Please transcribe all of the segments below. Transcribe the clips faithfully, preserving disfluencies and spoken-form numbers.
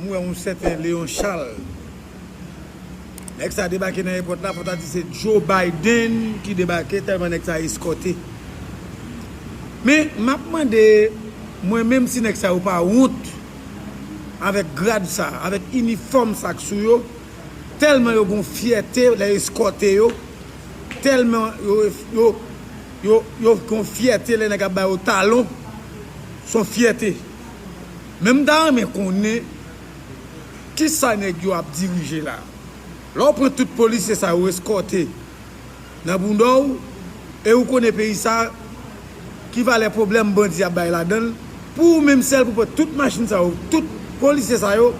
M wè yon sèten Léon Charles. Nèg sa debake nan èpòt la, fò ta di se Joe Biden ki debake, tèlman nèg sa eskòte. Men, m ap mande, mwen menm si nèg sa yo pa wont avèk grad sa, avèk inifòm sa k sou yo, tèlman yo gon fyète lè eskòte yo, tèlman yo, yo, yo, yo gon fyète lè nèg ap ba yo talon, s on fyète. Men m ta renmen konnen kisa nèg yo ap dirije la. Lè w pran tout polisye sa yo eskòte nan bounda w, e ou konnen peyi sa, ki valè pwoblèm bandi ap bay ladan l, pou ou menm sèl pou pran tout machin sa yo, tout polisye sa yo,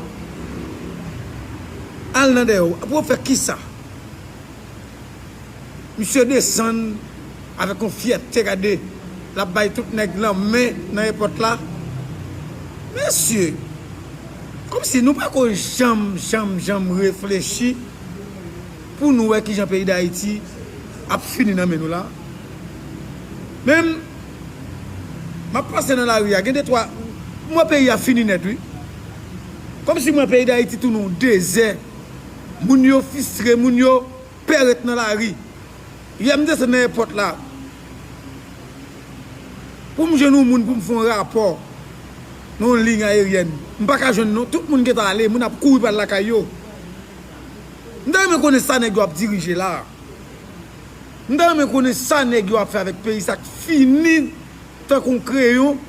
al nan dèyè w, pou w fè kisa? Misye desann avèk yon fyète, gade, l ap bay tout nèg lanmen nan èpòt la. Mesye, kòmsi nou pako janm, janm, janm reflechi pou nou wè kijan peyi Dayiti ap fini nan men nou la. Men, m ap pase nan lari a, gen de twa, m wè peyi a fini nèt, wi. Kòmsi m wè peyi Dayiti tounen yon dezè. Moun yo fistre, moun yo pè ret nan lari. Yè m desann nan èpòt la pou m jwenn yon moun pou m fè yon rapò nan yon liy ayeryèn. M pa ka jwenn non. Tout moun gentan ale, moun ap kouri pral lakay yo. M ta renmen konnen sa nèg yo ap dirije la. M ta renmen konnen sa nèg yo ap fè avèk peyi sa k fini tankou yon kreyon.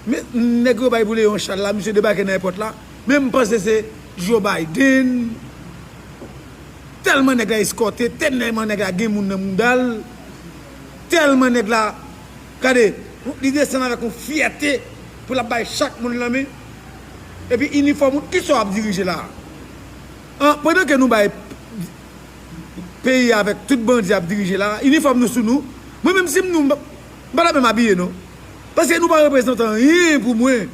Men, nèg yo bay pou Léon Charles la, misye debake nan èpòt la. Men m panse se Joe Biden. Tèlman nèg la eskòte, tèlman nèg la gen moun nan mounda l. Tèlman nèg la, gade, li desann avèk yon fyète pou l ap bay chak moun lanmen. Epi inifòm ou, kisa w ap dirije la? An, pandan ke nou bay peyi a avèk tout bandi ap dirije la, inifòm nou sou nou. Mwen menm si m nou, m pa, m pa ta menm abiye non. Paske nou pa reprezante anyen pou mwen.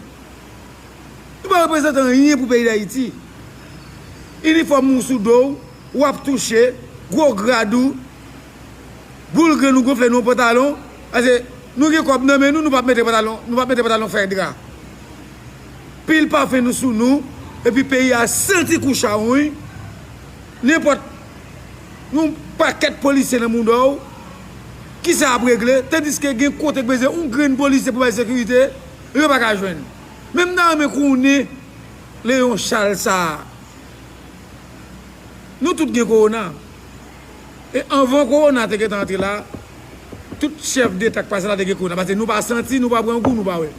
Nou pa reprezante anyen pou peyi Dayiti. Inifòm ou sou do w, w ap touche, gwo grad ou, boul grenn ou gonfle nan yon pantalon, paske nou gen kòb nan men nou, nou p ap mete pantalon, nou p ap mete pantalon fè dra. Pil pafen nou sou nou, epi peyi a santi kou chawony, nenpòt yon pakèt polisye nan mounda w, kisa ap regle, tandiske gen kote k bezwen yon grenn polisye pou bay sekirite, yo pa ka jwenn. Men m ta renmen konnen Léon Charles sa a. Nou tout gen kowona. E anvan kowona te gentan antre la, tout chèf deta k pase la te gen kowona. Paske nou pa santi, nou pa pran gou, nou pa wè.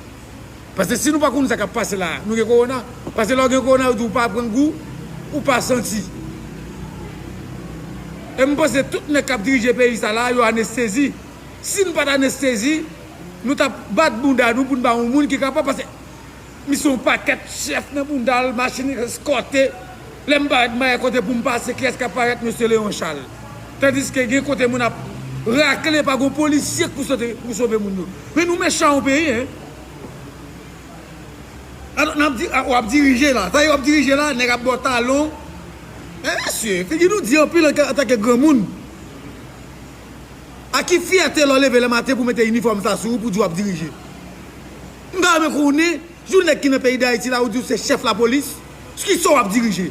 Paske si nou pa konn sa k ap pase la, nou gen kowona. Paske lè w gen kowona, yo di w pa pran gou, ou pa santi. E m panse tout nèg k ap dirije peyi sa la, yo anestezi. Si n pa t anestezi, nou t ap bat bounda nou pou n ba yon moun ki kapab, paske misye yon pakèt chèf nan bounda l, machin eskòte. Lè m parèt, m pa gen kote pou m pase, kiyès k ap parèt? Mesye Léon Charles. Tandiske gen kote moun ap rakle, pa gon polisye k pou sote, pou sove moun yo. Men nou mechan yon peyi, en. Atò, n ap di, a, w ap dirije la. Sa yo ap dirije la, nèg ap ba w talon. Men mesye, figi nou di anpil antanke granmoun. A ki fyète lè w leve lè maten pou mete inifòm sa sou ou pou di w ap dirije? M ta renmen konnen, jou nèg ki nan peyi Dayiti la, ou di w se chèf lapolis, kisa w ap dirije?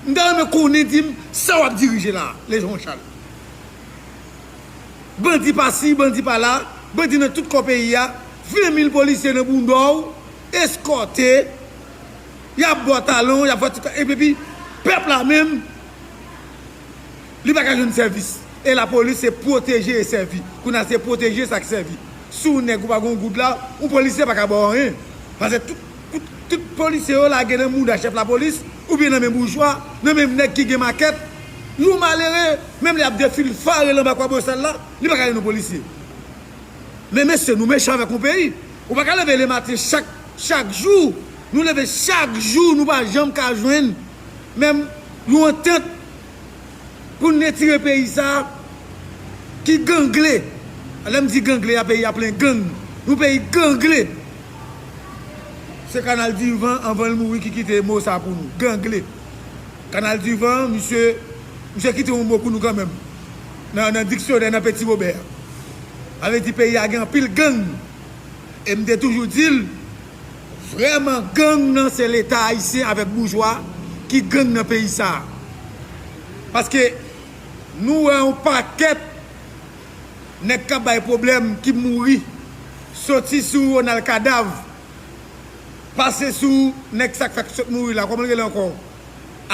M ta renmen konnen, di m sa w ap dirije la, Léon Charles. Bandi pa si, bandi pa la, bandi nan tout kò peyi a, ven mil polisye nan bounda w, eskòte, y ap ba w talon, y ap fè tout, epi pèp la menm, li pa ka jwenn sèvis. E lapolis se pwoteje e sèvi. Kounye a se pwoteje sa k sèvi. Si w nèg ou pa gen yon goud la, yon polisye pa ka ba w anyen. Paske tout, tout, tout polisye yo lage nan mouda chèf lapolis, oubyen nan men boujwa, nan men nèg ki gen makèt. Yon malere, menm lè y ap defilfare l anba Kwabosal la, li pa ka jwenn yon polisye. Men mesye, nou mechan avèk yon peyi. Ou pa ka leve lematen chak, chak jou. Nou leve chak jou, nou pa janm ka jwenn menm yon antant pou n retire peyi sa a ki gangle. Lè m di gangle a, peyi a plen gang. Yon peyi gangle. Se Kanal Divan, anvan l mouri, ki kite mo sa pou nou. Gangle. Kanal Divan, misye, misye kite yon mo pou nou kanmenm. Nan, nan diksyonè, nan Peti Wobè a. Sa vle di peyi a gen anpil gang. E m te toujou di l, Vrèman, gang nan se Leta ayisyen avèk boujwa ki gang nan peyi sa a. Paske nou wè yon pakèt nèg k ap bay pwoblèm ki mouri, soti sou Ronald Kadav, pase sou nèg sa k fèk sot mouri la, kòman l rele ankò?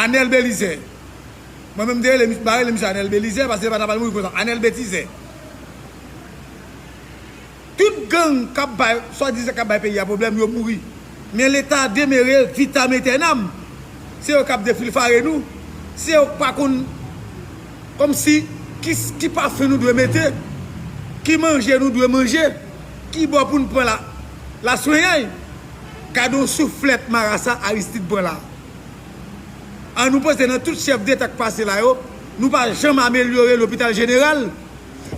Anèl Belizè. Mwen menm m te rele misye, m pa rele misye Anèl Belizè, paske li pa ta pral mouri konsa. Anèl Betizè. Tout gang k ap bay, swadizan k ap bay peyi a pwoblèm, yo mouri. Men Leta demere vitam aeternam. Se yo k ap defilfare nou. Se yo k pa konn, kòmsi, ki, ki pafen nou dwe mete, ki manje nou dwe manje, ki bò pou n pran la, laswenyay. Gade yon souflèt marasa Aristide pran la. An nou panse nan tout chèf deta k pase la yo, nou pa janm amelyore lopital jeneral.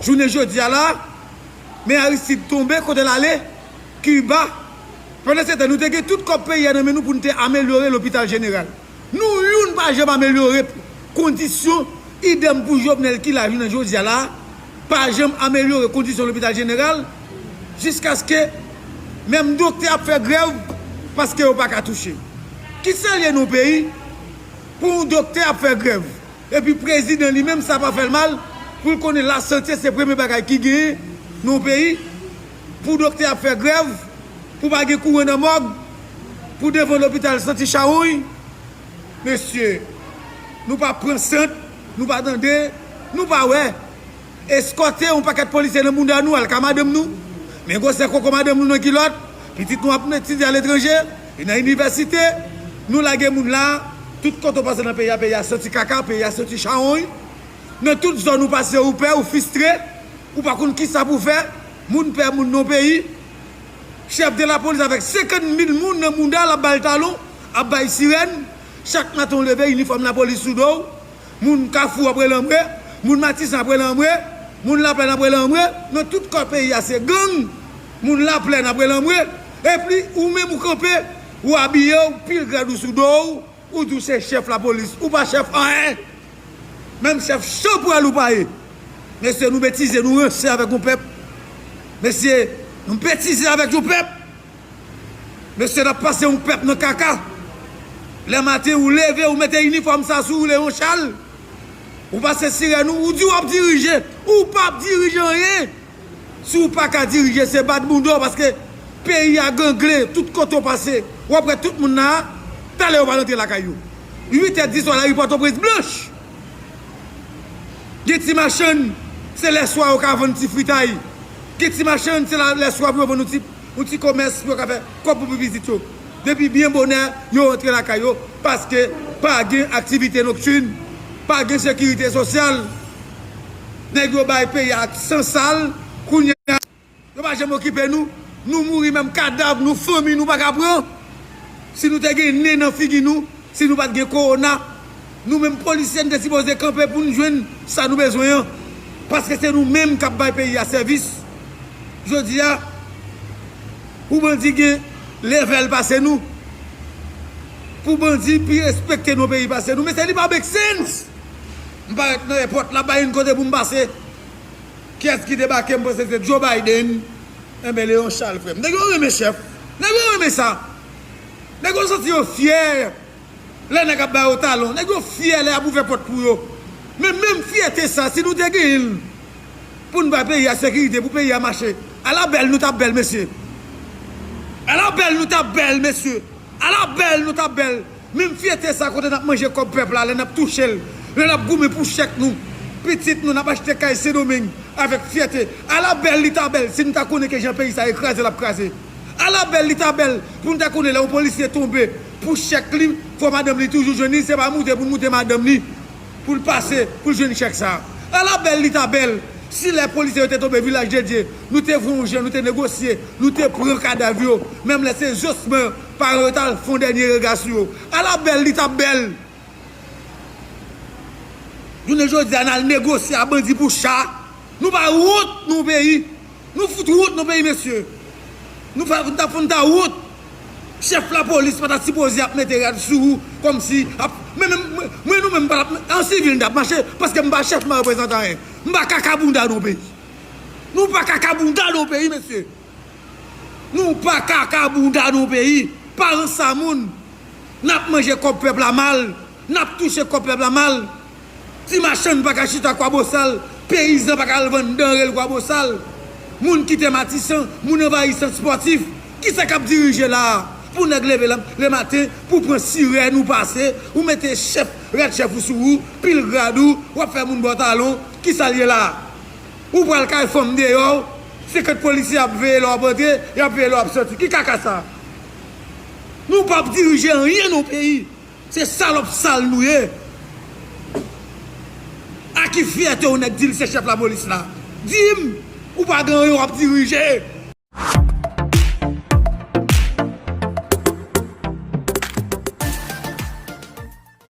Jounen jodi a la, men Aristide tonbe, kote l ale? Kiba. Pandan se tan, nou te gen tout kòb peyi a nan men nou pou n te amelyore lopital jeneral. Nou youn pa janm amelyore kondisyon, idèm pou Jovenel ki la jounen jodi a la, pa janm amelyore kondisyon lopital jeneral, jiskaske menm doktè ap fè grèv paske yo pa ka touche. Ki sa l ye nan yon peyi pou yon doktè ap fè grèv? Epi prezidan li menm, sa pa fè l mal pou l konnen lasante se premye bagay ki genyen nan yon peyi, pou doktè ap fè grèv, pou pa gen kouran nan mòg, pou devan lopital santi chawony. Mesye, nou pa pran sant, nou pa tande, nou pa wè. Eskòte yon pakèt polisye nan bounda nou, al ka madanm nou. Men gwosè koko madanm nou nan kilòt, pitit nou ap etidye aletranje, li nan inivèsite. Nou lage moun la, tout kote w pase nan peyi a, peyi a santi kaka, peyi a santi chawony. Nan tout zòn ou pase, ou pè, ou fistre, ou pa konn kisa pou fè. Moun pè moun nan peyi. Chèf de lapolis avèk senkant mil moun nan bounda l ap ba l talon, ap bay sirèn. Chak maten w leve, inifòm lapolis sou do w. Moun Kafou ap rele anmwe, moun Matisan ap rele anmwe, moun Laplèn ap rele anmwe. Nan tout kò peyi a se gang. Moun Laplèn ap rele anmwe. Epi ou menm ou kanpe, ou abiye, ou pil grad ou sou do w, ou di w se chèf lapolis. Ou pa chèf anyen. Menm chèf chanpwèl ou pa ye. Mesye, nou betize, nou ranse avèk yon pèp. Mesye, nou betize avèk yon pèp. Mesye, n ap pase yon pèp nan kaka. Lè maten, ou leve, ou mete inifòm sa sou ou, Leon Charles. Ou pase sirèn ou, ou di w ap dirije. Ou p ap dirije anyen. Si w pa ka dirije, se bat bounda w, paske peyi a gangle, tout kote w pase. W ap wè tout moun la, talè yo pral antre lakay yo. Uit è, dis è, lari Pòtoprens blanch. Gen ti machann, se lèswa yo ka vann ti fritay. Gen ti machann, se la, lèswa pou yo vann yon ti, yon ti komès pou yo ka fè kòb pou pipizit yo. Depi byen bonè, yo rantre lakay yo, paske pa gen aktivite noktin, pa gen sekirite sosyal. Nèg yo bay peyi a san sal, kounye a, yo pa janm okipe nou. Nou mouri, menm kadav nou, fanmi nou pa ka pran. Si nou te gen nen nan figi nou, si nou pa t gen kowona, nou menm polisye, n te sipoze kanpe pou n jwenn sa nou bezwen an. Paske se nou menm k ap bay peyi a sèvis. Jodi a, pou bandi gen levèl pase nou, pou bandi pi respekte nou peyi pase nou, mesye, li pa make sense. M parèt nan èpòt la, bay yon kote pou m pase. Kiyès ki debake? M panse se Joe Biden. Enben, Leon Charles, frè m. Nèg yo renmen chèf. Nèg yo renmen sa. Nèg yo santi yo fyè lè nèg ap ba yo talon. Nèg yo fyè lè y ap ouvè pòt pou yo. Men menm fyète sa, si nou te genyen l pou n bay peyi a sekirite, pou peyi a mache, ala bèl nou t ap bèl, mesye. Ala bèl nou t ap bèl, mesye. Ala bèl nou t ap bèl. Menm fyète sa kote n ap manje kòb pèp la, lè n ap touche l, lè n ap goumen pou chèk nou, pitit nou, n ap achte kay Sendomeng avèk fyète. Ala bèl li ta bèl si n ta konnen ke jan peyi sa ye kraze l ap kraze. Ala bèl li ta bèl pou n ta konnen lè yon polisye tonbe pou chèk li, fò madanm li toujou jwenn li, se pa moute pou n moute madanm li pou l pase, pou l jwenn chèk sa. Ala bèl li ta bèl si lè polisye yo te tonbe Vilaj de Dye, nou te voye yon jan, nou te negosye, nou te pran kadav yo, menm lè se zosman paran yo t al fè yon dènye rega sou yo. Ala bèl li t ap bèl. Jounen jodi a, n al negosye a bandi pou cha. Nou pa wont nan yon peyi. Nou fout wont nan peyi, mesye. Nou pa, nou ta, nou ta wont. Chèf lapolis pa ta sipoze ap mete rad sou ou kòmsi ap, men, men, mwen, mwen, nou menm pa t ap, an sivil n t ap mache, paske m pa chèf, m pa reprezantan anyen. M pa kaka bounda nan yon peyi. Nou pa kaka bounda nan yon peyi, mesye. Nou pa kaka bounda nan yon peyi. Paran sa moun, n ap manje kòb pèp la mal, n ap touche kòb pèp la mal. Ti machann pa ka chita Kwabosal, peyizan pa ka al vann danre l Kwabosal. Moun kite Matisan, moun anvayi sant spòtif. Kisa k ap dirije la a? Pou nèg leve lematen, pou pran sirèn ou pase, ou mete chèf, rad chèf ou sou ou, pil grad ou, w ap fè moun ba w talon, kisa l ye la a? Ou pral kay fanm deyò, senkant polisye ap veye lè w ap antre, y ap veye lè w ap soti. Ki kaka sa? Nou p ap dirije anyen nan peyi. Se salòp sal nou ye. A ki fyète w nèg di l se chèf lapolis la? Di m, ou pa gen anyen w ap dirije.